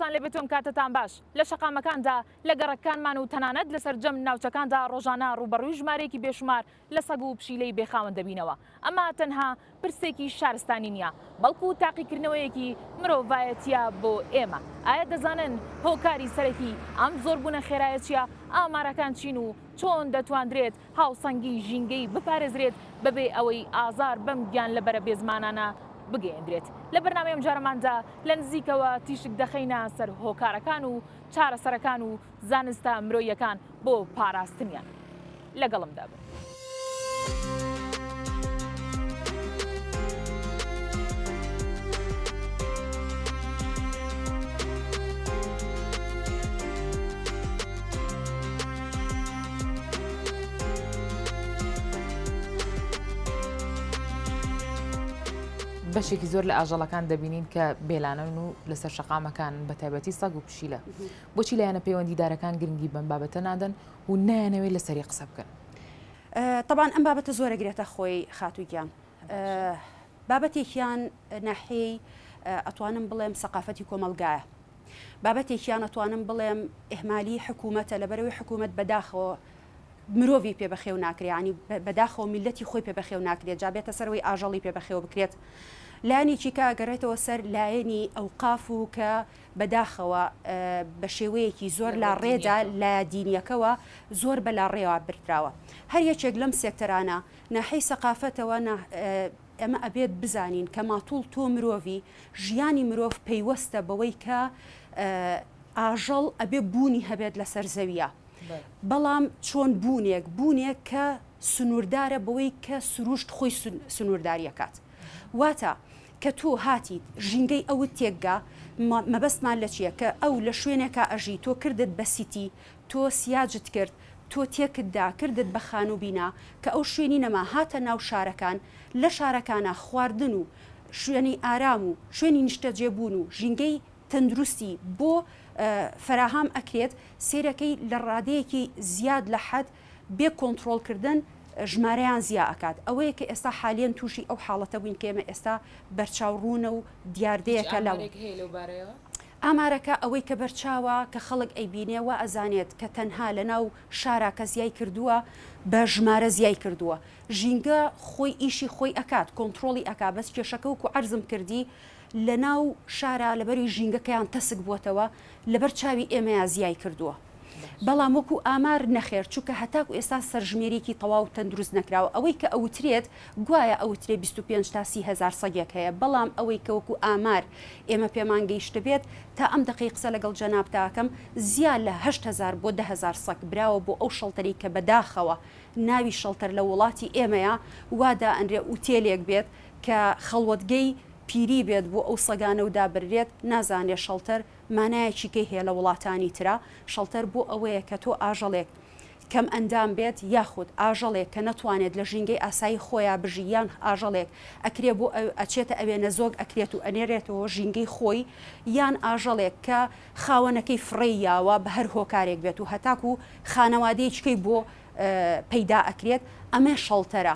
سڵاوتان لێبێت و ئەم کاتەتان باش. لە شەقامەکاندا، لە گەڕەکەکانمان و تەنانەت لە سەرجەم ناوچەکاندا ڕۆژانە ڕووبەڕووی ژمارەیەکی بێشومار لە سەگ و پشیلەی بێ خاوەن دەبینەوە. ئەمە تەنها پرسێکی شارستانی نییە، بەڵکو تاقیکردنەوەیەکی مرۆڤایەتییە بۆ ئێمە. ئایا دەزانن هۆکاری سەرەکی ئەم زۆربوونە خێرایە چییە؟ ئامارەکان چین و چۆن دەتواندرێت هاوسەنگی ژینگەیی بپارێزرێت بەبێ ئەوەی ئازار بەم گیانلەبەرە بێزمانانە بگەیەندرێت؟ لە بەرنامەی ئەمجارەماندا لە نزیکەوە تیشک دەخەینە سەر هۆکارەکان و چارەسەرەکان و زانستە مرۆییەکان بۆ پاراستنیان. لەگەڵمدا بن. بەشێکی زۆر لە ئاژەڵەکان دەبینین کە بێلانەن و لەسەر شەقامەکانن بە تایبەتی سەگ و پشیلە بۆچی لایەنە پەیوەندیدارەکان گرنگی بەم بابەتە نادەن و نایانەوێت لەسەری قسە بکەن؟ تەبعەن ئەم بابەتە زۆر ئەگرێتە خۆی خاتوو گیان. بابەتێکیان ناحیەی ئەتوانم بڵێم سەقافەتی کۆمەڵگایە. بابەتێکیان ئەتوانم بڵێم ئیهمالی حکوومەتە لەبەرئەوەی حکوومەت بەداخەوە مرۆڤی پێ بەخێو ناکرێ یانی بەداخەوە میللەتی خۆی پێ بەخێو ناکرێت جا بێتە سەرەوەی ئاژەڵی پێ بەخێو بکرێت لایەنێکی کە ئەگەڕێتەوە سەر لایەنی ئەوقاف و کە بەداخەوە بە شێوەیەکی زۆر لاڕێدا لایە دینیەکەوە زۆر بە لاڕێوە بردراوە هەر یەکێک لەم سێکتەرانە ناحەی سەقافەتەوە ئێمە ئەبێت بزانین کە ماتوڵ تۆ مرۆڤی ژیانی مرۆڤ پەیوەستە بەوەی کە ئاژەڵ ئەبێ بوونی هەبێت لەسەر زەویە بەڵام چۆن بوونێک؟ بوونێک کە سنووردارە بەوەی کە سرووشت خۆی سنوورداری ئەکات. واتە کە تۆ هاتیت ژینگەی ئەوت تێکگا، مەبەستمان لە چییە؟ کە ئەو لە شوێنێکا ئەژی، تۆ کردت بە سیتی، تۆ سیاجت کرد، تۆ تێکت دا، کردت بە خانوو بینا، کە ئەو شوێنی نەما هاتە ناو شارەکان، لە شارەکانا خواردن و شوێنی ئارام و شوێنی نیشتەجێبوون و ژینگەی تەندروستی بۆ فەراهام ئەکرێت، سەیرەکەی لە ڕادەیەکی زیاد لە حەد بێ کۆنتڕۆڵ کردن ژمارەیان زیا ئەکات، ئەوەیە کە ئێستا حالیەن تووشی ئەو حاڵەتە بووین کە ئێمە ئێستا بەرچاو ڕوونە و هیچ دیاردەیەکە لە ئامارێک هەیە لەو بارەیەوە؟ ئامارەکە ئەوەی کە بەرچاوە کە خەڵک ئەیبینێ وا ئەزانێت کە تەنها لە ناو شارا کە زیای کردووە بە ژمارە زیای کردووە ژینگە خۆی ئیشی خۆی ئەکات کۆنتڕۆڵی ئەکا بەس کێشەکە وەکو عەرزم کردی لە ناو شارا لەبەری ژینگەکەیان تەسک بووەتەوە لەبەر چاوی ئێمەیا زیای کردووە بەڵام وەکو ئامار نەخێر چونکە هەتاکو ئێستا سەرژمێریەکی تەواو تەندروست نەکراوە ئەوەی کە ئەوترێت گوایە ئەوترێ 25 تا 30 هەزار سەگێک هەیە بەڵام ئەوەی کە وەکو ئامار ئێمە پێمان گەیشتبێت تا ئەم دەقەی قسە لەگەڵ جەنابتا ئەکەم زیا لە 8 هەزار بۆ 10 هەزار سەگ براوە بۆ ئەو شەڵتەری کە بەداخەوە ناوی شەڵتەر لە وڵاتی ئێمەیە وا دائەنرێ ئوتێلێک بێت کە خەڵوەتگەی پیری بێت بۆ ئەو سەگانە و دابنرێت، نازانرێ شەڵتەر مانایەکی کەی هەیە لە وڵاتانی ترا، شەڵتەر بۆ ئەوەیە کە تۆ ئاژەڵێک کەم ئەندام بێت یاخود ئاژەڵێک کە نەتوانێت لە ژینگەی ئاسایی خۆیا بژی یان ئاژەڵێک ئەکرێ بۆ ئەچێتە ئەوێ نەزۆک ئەکرێت و ئەنێرێتەوە ژینگەی خۆی یان ئاژەڵێک کە خاوەنەکەی فڕێی یاوە بە هەر هۆکارێک بێت و هەتاکوو خانەوادەیەکیکەی بۆ پەیدا ئەکرێت ئەمە شەڵتەرە.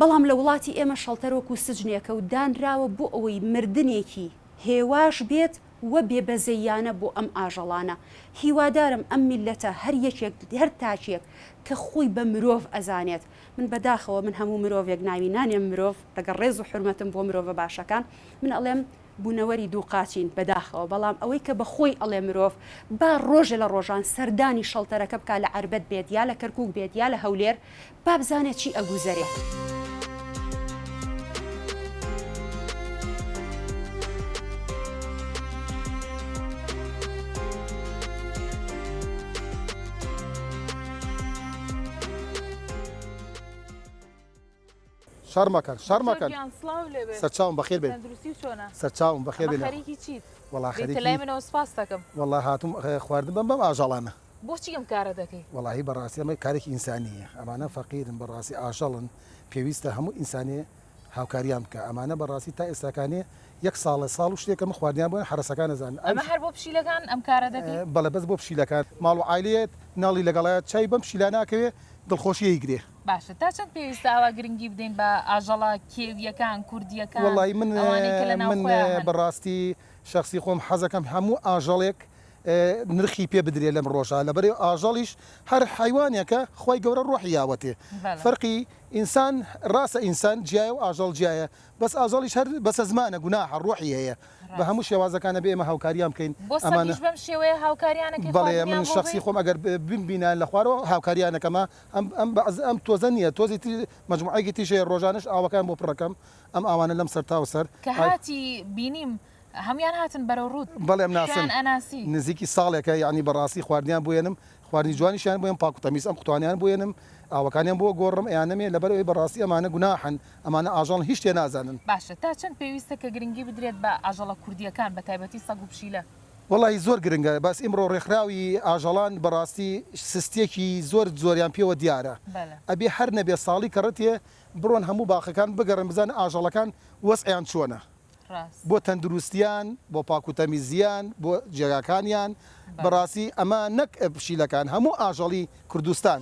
بەڵام لە وڵاتی ئێمە شەڵتەر وەکو سجنێکە و دانراوە بۆ ئەوەی مردنێکی هێواش بێت و بێ بەزەییانە بۆ ئەم ئاژەڵانە. هیوادارم ئەم میللەتە هەر یەکێک هەر تاکێک کە خۆی بە مرۆڤ ئەزانێت من بەداخەوە من هەموو مرۆڤێک ناوی نانێم مرۆڤ لەگەڵ ڕێز و حورمەتم بۆ مرۆڤە باشەکان من ئەڵێم بونەوەری دووقاچین بەداخەوە بەڵام ئەوەی کە بە خۆی ئەڵێ مرۆڤ با ڕۆژێ لە ڕۆژان سەردانی شەڵتەرەکە بکا لە عەربەت بێت یا لە کەرکوک بێت یا لە هەولێر با بزانێ چی ئەگوزەرێ. شەڕ مەکەن شەڕ دکتۆر مەکەن. گیان سڵاو لێ بێت سەرچاوم بەخێر بێن. تەندروستی چۆنە؟ سەرچاوم بەخێر ئەمە بێن. خەریکی چیت؟ وەڵا دێیتە خەریکی لای منەوە سوپاست دەکەم. وەڵا هاتووم خواردن بەم بەم ئاژەڵانە. بۆچی ئەم کارە دەکەی؟ وەڵاهی بەڕاستی ئەمە کارێکی ئینسانییە ئەمانە فەقیرن بەڕاستی ئاژەڵن پێویستە هەموو ئینسانێ هاوکاریان بکا ئەمانە بەڕاستی تا ئێستاکانێ یەک ساڵە ساڵ و شتێکە من خواردنیان بۆیان حەرەسەکان ئەزانن ئەمە هەر بۆ پشیلەکان ئەم کارە دەکەی؟ بەڵێ بەس بۆ پشیلەکان ماڵ و عایلەیەت مناڵی لەگەڵایە چاوی بەم پشیلانە ئەکەوێ دڵخۆشی ئەیگرێ. باشە تا چەند پێویستە ئاوا گرنگی بدەین بە ئاژەڵە کێوییەکان، کوردییەکان، وەڵایی من ئەوانەی کە لە من ناوخۆیا هەن؟ بەڕاستی. شەخسی خۆم حەزەکەم هەموو ئاژەڵێک نرخی پێ بدرێ لەم ڕۆژە لەبەرئ ئاژەڵیش هەر حەیوانێکە خوای گەورە ڕۆحی یاوەتێ فەرقی ئینسان ڕاستە ئینسان جیایە و ئاژەڵ جیایە بەس ئاژەڵیش هەر بەسەزمانە گوناحە ڕۆحی هەیە بە هەموو شێوازەکان ئەبێ ئێمە هاوکاریان بکەین بۆ ئەمانە سەگیش بەم شێوەیە هاوکاریانەکەی بەڵێ خواردنیان من بۆ شەخسی بەی؟ خۆم ئەگەر بمبینایە لە خوارەوە هاوکاریانەکەمە ئەم ئەم بەعز ئەم تۆزە نییە تۆزی تری مەجموعەیەکی تریش هەیە ڕۆژانەش ئاوەکان بۆ پڕەکەم ئەم ئاوانە لەم سەر تاو سەر کە ئای. هاتی بینیم هەموویان هاتن بەرەو ڕووت بەڵێ ئەمناسن خۆیان ئەناسی. نزیکی ساڵێکە یەعنی بەڕاستی خواردنیان بۆ یەنم خواردنی جوانیشیان بۆ یەم پاک و تەمیز ئەم قوتوانەیان بۆ یەنم ئاوەکانیان بۆ گۆڕم ئەیانەمێ لەبەر ئەوەی بەڕاستی ئەمانە گوناحن ئەمانە ئاژەڵن هیچ شتێ نازانن. باشە تا چەند پێویستە کە گرنگی بدرێت بە ئاژەڵە کوردییەکان بە تایبەتی سەگ و پشیلە؟ وەڵاهی زۆر گرنگە بەس ئیمڕۆ ڕێکخراوی ئاژەڵان بەڕاستی سستیەکی زۆر زۆریان پێوە دیارە ئەبێ هەر نەبێ ساڵی کەڕەتێ بڕۆن هەموو باخەکان بگەڕێن بزانن ئاژەڵەکان وەزعیان چۆنە بۆ تەندروستیان بۆ پاک و تەمیزیان بۆ جێگاکانیان بەڕاستی ئەمە نەک پشیلەکان هەموو ئاژەڵی کوردستان.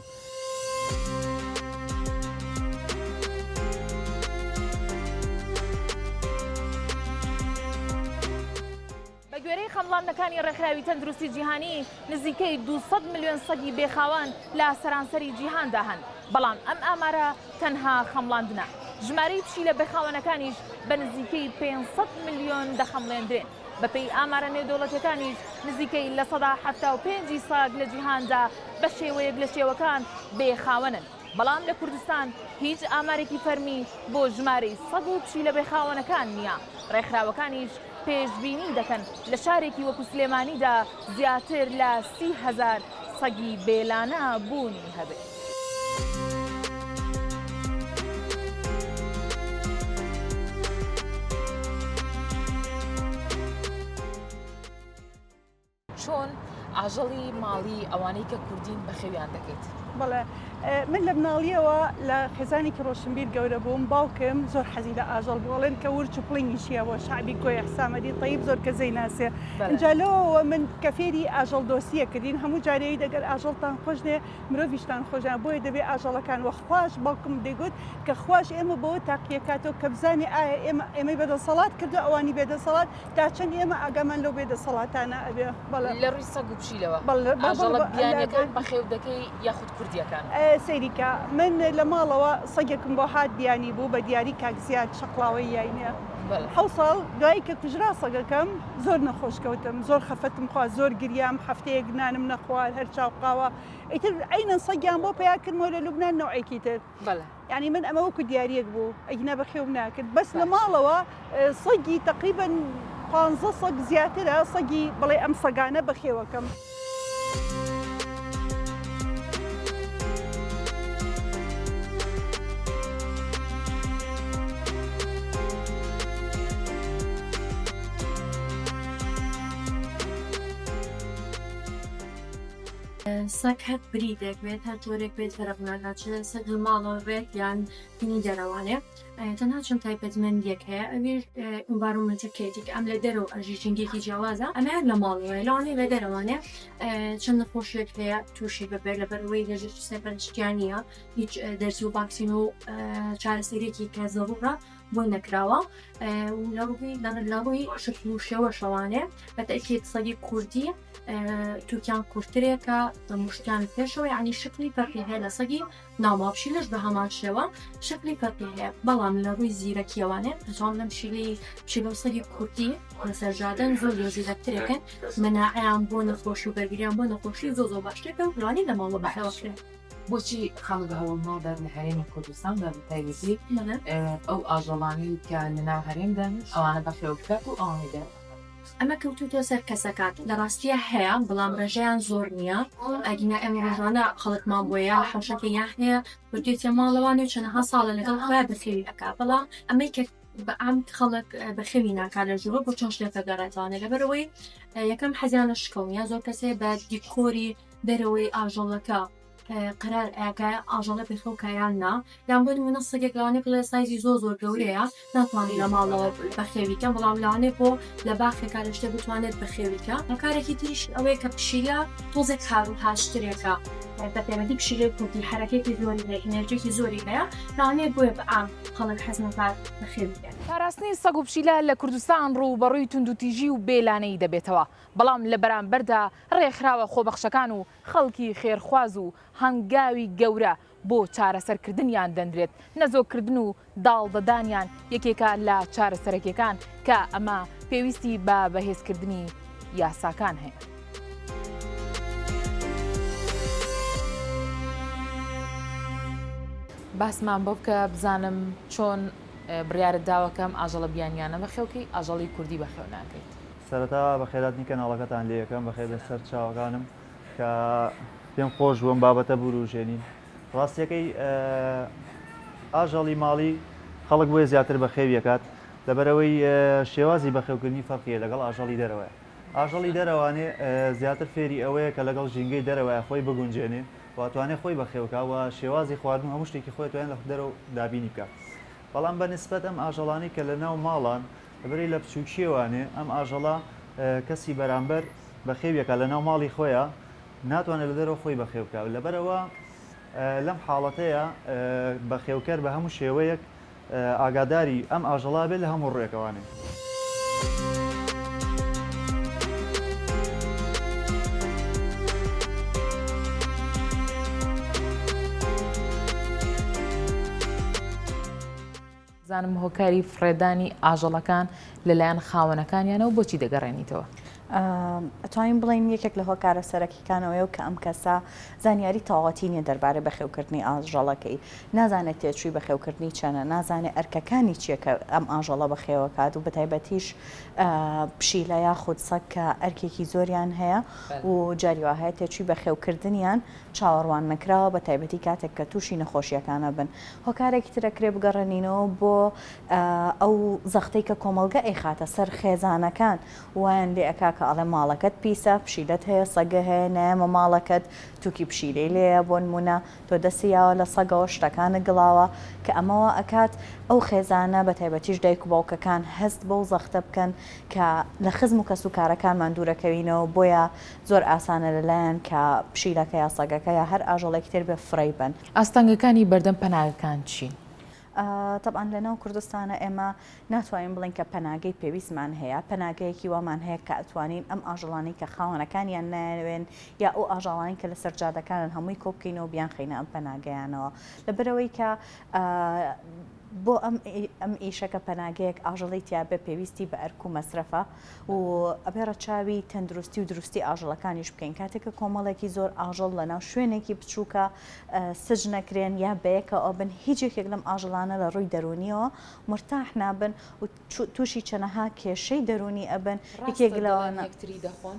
بە گوێرەی خەمڵاندنەکانی ڕێکخراوی تەندروستی جیهانی، نزیکەی 200 ملیۆن سەگی بێخاوەن لە سەرانسەری جیهاندا هەن، بەڵام ئەم ئامارە تەنها خەمڵاندنە. ژمارەی پشیلە بێخاوەنەکانیش بە نزیکەی 500 ملیۆن دەخەمڵێندرێن. بەپێی ئامارە نێودەوڵەتیەکانیش نزیکەی 75% ی سەگ لە جیهاندا بە شێوەیەک لە شێوەکان بێخاوەنن. بەڵام لە کوردستان هیچ ئامارێکی فەرمی بۆ ژمارەی سەگ و پشیلە بێخاوەنەکان نییە، ڕێکخراوەکانیش پێشبینی دەکەن لە شارێکی وەکو سلێمانیدا زیاتر لە 30 هەزار سەگی بێلانە بوونی هەبێت. چۆن ئاژەڵی ماڵی ئەوانەی کە کوردین بەخێویان دەکەیت؟ بەڵێ من لە مناڵیەوە لە خێزانێکی ڕۆشنبیر گەورە بووم باوکم زۆر حەزی لە ئاژەڵ بوو ئەڵێن کە ورچ و پڵنگیشی هەبووە شەعبی کۆیە حسامەدین تەیب زۆر کەس دەیناسێ ئینجا لەوەوە من کە فێری ئاژەڵ دۆستیە کردین هەموو جارێ دەگەر ئاژەڵتان خۆش دێ مرۆڤیشتان خۆش دێ بۆیە دەبێ ئاژەڵەکان وە خواش باوکم دەیگوت کە خواش ئێمە بەوە تاقیەکاتەوە کە بزانێ ئایا ئێمە ئێمەی بەدەسەڵات کردووە ئەوانی بێدەسەڵات تا چەند ئێمە ئاگامان لەو بێ دەسەڵاتانە ئەبێ بەڵێ. لە ڕووی سەگ و پشیلەوە بەڵێ بەڵێ ئاژەڵە بەڵێ بیانیەکان بەخێو دەکەی یاخود کوردیەکان؟ سەیری کە من لە ماڵەوە سەگێکم بۆ هات بیانی بوو بە دیاری کاک زیاد شەقڵاوەی یاینێ بەڵێ. حەوت ساڵ دوایی کە کوژرا سەگەکەم زۆر نەخۆش کەوتم زۆر خەفەتم خوارد زۆر گریام هەفتەیەک نانم نەخوارد هەر چاو قاوە ئیتر عەینەن سەگیان بۆ پەیا کردمەوە لە لوبنان نەوعێکی تر. بەڵێ. یانی من ئەمە وەکو دیاریەک بوو ئەگینا بەخێوم ناکرد بەس لە باشە. ماڵەوە سەگی تەقریبەن پانزە سەگ زیاترە سەگی بڵێ ئەم سەگانە بەخێوەکەم. سەگ هەر breed ێک بێت هەر جۆرێک بێت فەرق ناکات چ سەگ لە ماڵەوە بێت یان هینی دەرەوانێ تەنها چەند تایبەتمەندیەک هەیە ئەویش environment ەکەیەتی کە ئەم لە دەرەوە ئەژی ژینگێکی جیاوازە ئەمەیان لە ماڵەوەیە لەوانەیە لە دەرەوانێ چەند نەخۆشیەک هەیە تووشی ببێت لەبەرئەوەی لەژێر سەرپەرشتیان نییە هیچ دەرزی و ڤاکسین و چارەسەرێکی کە زەڕوورە بۆی نەکراوە و لە ڕووی لە ڕووی شکل و شێوەشەوانێ بە تەئکید سەگی کوردی توکیان کورتترێکە مشتیان پێشەوە یعنی شکلی فەرقی هەیە لە سەگی ناوماڵ پشیلەش بە هەمان شێوە شکلی فەرقی هەیە بەڵام لە ڕووی زیرەکیەوانێ دەتوانم لەم پشیلەی پشیلە و سەگی کوردی لەسەر جادەن زۆر زۆر زیرەکترێکن مەناعەیان بۆ نەخۆشی و بەرگریان بۆ نەخۆشی زۆر زۆر باشترێکە و لەوانەیە لە ماڵەوە بەخێوەکرێن. بۆچی خەڵک هەوڵ نادات لە هەرێمی کوردستاندا بە تایبەتی ئەو ئاژەڵانەی کە لەناو هەرێمدان ئەوانە بەخێو بکات و ئەوانەی دەرەوە؟ ئەمە کەوتووتە سەر کەسەکان لە ڕاستیا هەیە بەڵام ڕێژەیان زۆر نییە ئەگینا ئێمە ڕۆژانە خەڵکمان بۆیە حەوشەکە یان هەیە بردوێتیە ماڵەوانی و چەنەها ساڵە لەگەڵ خۆیان بەخێوی ئەکا بەڵام ئەمەی کە بە عام خەڵک بەخێوی ناکا لە ژوورە بۆ چەند شتێکە گەڕێتوانێ لەبەرئەوەی یەکەم حەزیان لە شکڵ نییە زۆر کەسێ بە دیکۆری دەرەوەی ئاژەڵەکە قەرار ئەکا ئاژەڵە بخەوکە یان نا یان بۆ نمونە سەگێک لەوانەیە بڵێ سایزی زۆر زۆر گەورەیە ناتوانانی لە ماڵەوە بەخێوی کەم بەڵام لەوانەیە بۆ لە باخێکا لە شتێک بتوانێت بەخێوی کە هۆکارێکی تریش ئەوەیە کە پشیلە تۆزێک هار و هاشترێکە. بە تایبەتی پشیلەی کوردی حەرەکەیەکی زۆری هەیە ئینێرجیەکی زۆری هەیە لەوانەیە بۆیە بە عام خەڵک حەز نەکات بەخێوی بکەن. پاراستنی سەگ و پشیلە لە کوردستان ڕووبەڕووی توندوتیژی و بێ لانەیی دەبێتەوە، بەڵام لە بەرامبەردا ڕێکخراوە خۆبەخشەکان و خەڵکی خێرخواز و هەنگاوی گەورە بۆ چارەسەرکردنیان دەنرێت، نەزۆککردن و داڵدەدانیان یەکێکە لە چارەسەرەکیەکان کە ئەمە پێویستی بە بەهێزکردنی یاساکان هەیە. باسمان بۆ بکە بزانم چۆن بڕیارت داوە کە ئەم ئاژەڵە بیانیانە بەخێوکەی ئاژەڵی کوردی بەخێو ناکەیت؟ سەرەتا بەخێرهاتنی کەناڵەکەتان لێ ئەکەم، بەخێر بێن سەر چاوەکانم کە پێم خۆش بوو ئەم بابەتە بوروژێنین. ڕاستیەکەی ئاژەڵی ماڵی خەڵک بۆیە زیاتر بەخێوی ئەکات لەبەرئەوەی شێوازی بەخێوکردنی فەرقیە لەگەڵ ئاژەڵی دەرەوەیە. ئاژەڵی دەرەوانێ زیاتر فێری ئەوەیە کە لەگەڵ ژینگەی دەرەوەیە خۆی بگونجێنێ و ئەتوانێ خۆی بەخێو کا و شێوازی خواردن و هەموو شتێکی خۆی ئەتوانێ لە دەرەوە دابینی بکا. بەڵام بە نسبەت ئەم ئاژەڵانەی کە لە ناو ماڵان لەبەرئەوەی لە بچووکیەوانێ ئەم ئاژەڵە کەسی بەرامبەر بەخێوی ئەکا لە ناو ماڵی خۆیا ناتوانێت لە دەرەوە خۆی بەخێو بکات لەبەرئەوە لەم حاڵەتەیە بەخێوکەر بە هەموو شێوەیەک ئاگاداری ئەم ئاژەڵا بێت لە هەموو ڕوێکەوانێ. بزانم هۆکاری فڕێدانی ئاژەڵەکان لەلایەن خاوەنەکانیانەوە بۆچی دەگەڕێنیتەوە؟ ئەتوانین بڵێین یەکێک لە هۆکارە سەرەکیەکانەوەیە و کە ئەم کەسە زانیاری تەواوەتی نیە دەربارەی بەخێوکردنی ئاژەڵەکەی، نازانێت تێچووی بەخێوکردنی چەنە، نازانێت ئەرکەکانی چیە کە ئەم ئاژەڵە بەخێوەکات و بەتایبەتیش پشیلە یاخود سەگ کە ئەرکێکی زۆریان هەیە و جاری وا هەیە تێچووی بەخێوکردنیان چاوەڕوان نەکراوە بە تایبەتی کاتێک کە تووشی نەخۆشیەکان ئەبن. هۆکارێکی تر ئەکرێ بگەڕێنینەوە بۆ ئەو زەختەی کە کۆمەڵگە ئەیخاتە سەر خێزانەکان وایان لێ ئەکا کە ئەڵێ ماڵەکەت پیسە، پشیلەت هەیە، سەگە هەیە، نایەمە ماڵەکەت، توکی پشیلەی لێیە بۆ نموونە، تۆ دەستی یاوە لە سەگەوە شتەکانت گڵاوە، کە ئەمە وا ئەکات ئەو خێزانە بە تایبەتیش دایک و باوکەکان هەست بەو زەختە بکەن کە لە خزم و کەسوکارەکانمان دوورەکەوینەوە بۆیە زۆر ئاسانە لەلایان کە پشیلەکە یا سەگەکە یا هەر ئاژەڵێکی تر بێ فڕێی بەن. ئاستەنگەکانی بەردەم پەناگەکان چین؟ تەبعەن لەناو کوردستانە ئێمە ناتوانین بڵێین کە پەناگەی پێویستمان هەیە، پەناگەیەکی وامان هەیە کە ئەتوانین ئەم ئاژەڵانەی کە خاوەنەکانیان نایەوێن یا ئەو ئاژەڵانەی کە لەسەر جادەکانن هەمووی کۆبکەینەوە بیانخەینە ئەم پەناگەیانەوە لەبەرئەوەی کە بۆ ئەم ئەم ئیشە کە پەناگەیەک ئاژەڵی تیا بێ پێویستی بە ئەرک و مەسرەفە و ئەبێ ڕەچاوی تەندروستی و دروستی ئاژەڵەکانیش بکەین کاتێک کە کۆمەڵێکی زۆر ئاژەڵ لە ناو شوێنێکی بچووکە سج نەکرێن یا بەیەکەوە بن هیچ یەکێک لەم ئاژەڵانە لە ڕووی دەروونیەوە مورتاح نابن و تووشی چەنەها کێشەی دەروونی ئەبن یەکێک لەوانە یەکتری دەخۆن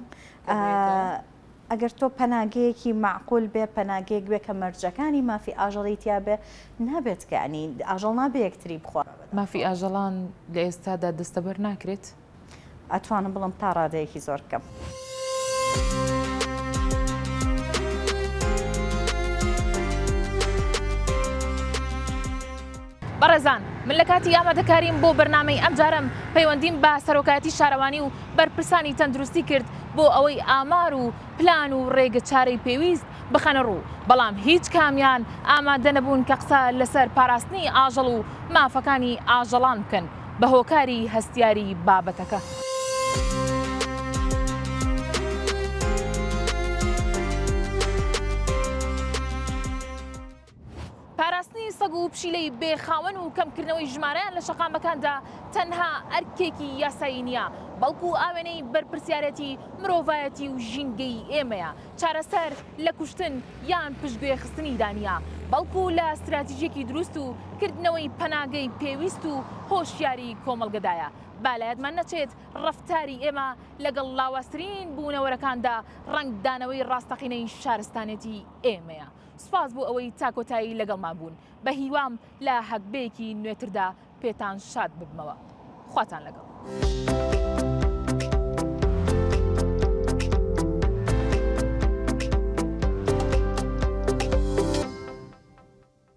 ئەگەر تۆ پەناگەیەکی مەعقول بێ، پەناگەیەک بێ کە مەرجەکانی مافی ئاژەڵی تیا بێ، نابێت کە یانی ئاژەڵ نابێ یەکتری بخوا. مافی ئاژەڵان لە ئێستادا دەستەبەر ناکرێت؟ ئەتوانم بڵێم تا ڕادەیەکی زۆر کەم. بەڕێزان من لە کاتی ئامادەکاریم بۆ بەرنامەی ئەمجارەم پەیوەندیم بە سەرۆکایەتی شارەوانی و بەرپرسانی تەندروستی کرد بۆ ئەوەی ئامار و پلان و ڕێگە چارەی پێویست بخەنە ڕوو، بەڵام هیچ کامیان ئامادە نەبوون کە قسە لەسەر پاراستنی ئاژەڵ و مافەکانی ئاژەڵان بکەن بە هۆکاری هەستیاری بابەتەکە. پاراستنی سەگ و پشیلەی بێ خاوەن و کەمکردنەوەی ژمارەیان لە شەقامەکاندا تەنها ئەرکێکی یاسایی نییە، بەڵکو ئاوێنەی بەرپرسیارێتی مرۆڤایەتی و ژینگەیی ئێمەیە. چارەسەر لە کوشتن یان پشتگوێ خستنیدا نییە، بەڵکو لە ستراتیژێکی دروست و کردنەوەی پەناگەی پێویست و هۆشیاری کۆمەڵگەدایە. با لایەتمان نەچێت ڕەفتاری ئێمە لەگەڵ لاوازترین بوونەوەرەکاندا ڕەنگدانەوەی ڕاستەقینەی شارستانێتی ئێمەیە. سوپاس بۆ ئەوەی تا کۆتایی لەگەڵمان بوون بەهیوام لە هەگبەیەکی نوێتردا پێتان شاد ببمەوە خواتان لەگەڵ.